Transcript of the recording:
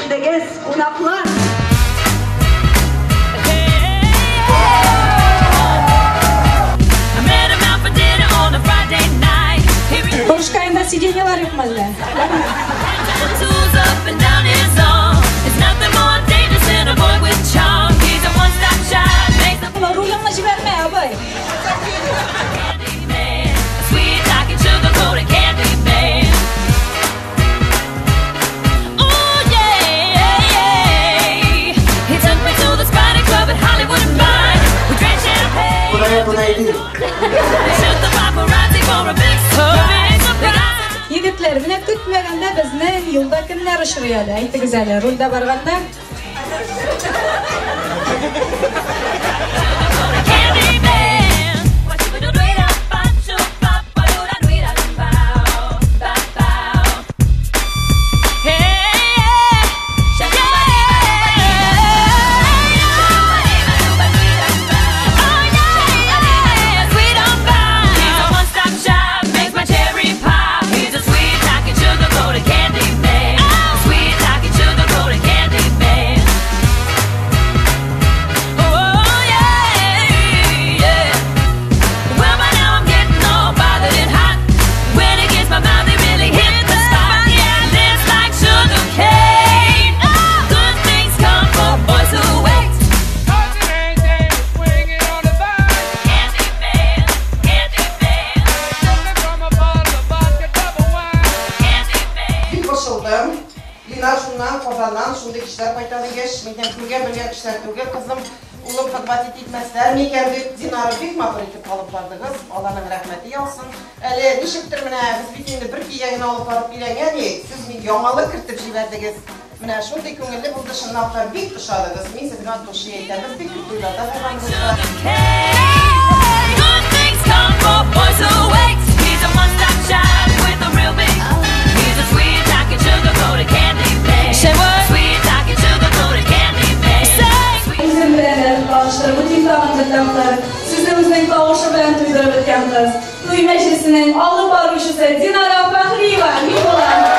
килдегез, кунаклар! Башкаенда сиденьялар юкмы әллә? Рулыңны җибәрмә, абый. Егетләр, менә көтмәгәндә безне юлда кемнәр очрый әле? Әйтегез әле, рульдә барганда? Линар шуннан, Казаннан шундый кешеләр кайта дигәч, миннән күргән белгән кешеләр түгел, кызым, улым подводить итмәсләр микән дип, Динара бик матур итеп алып бардыгыз, Алланың рәхмәте яусын. Әле ничектер менә без бит инде бер көйгә генә алып барып өйрәнгән идек, сез бит яңалык кертеп җибәрдегез. Менә шундый күңелле булды, чынлап та бик ошадыгыз. Мин сезгә от души әйтәм, без бик күп туйларда булганбыз. Үзем белән әле таныштырып үтим тагын бер тапкыр. Сезне үзенең тавышы белән туйдырып беткән кыз. Туй мәҗлесенең алып баручысы Динара Фәхриева мин булам.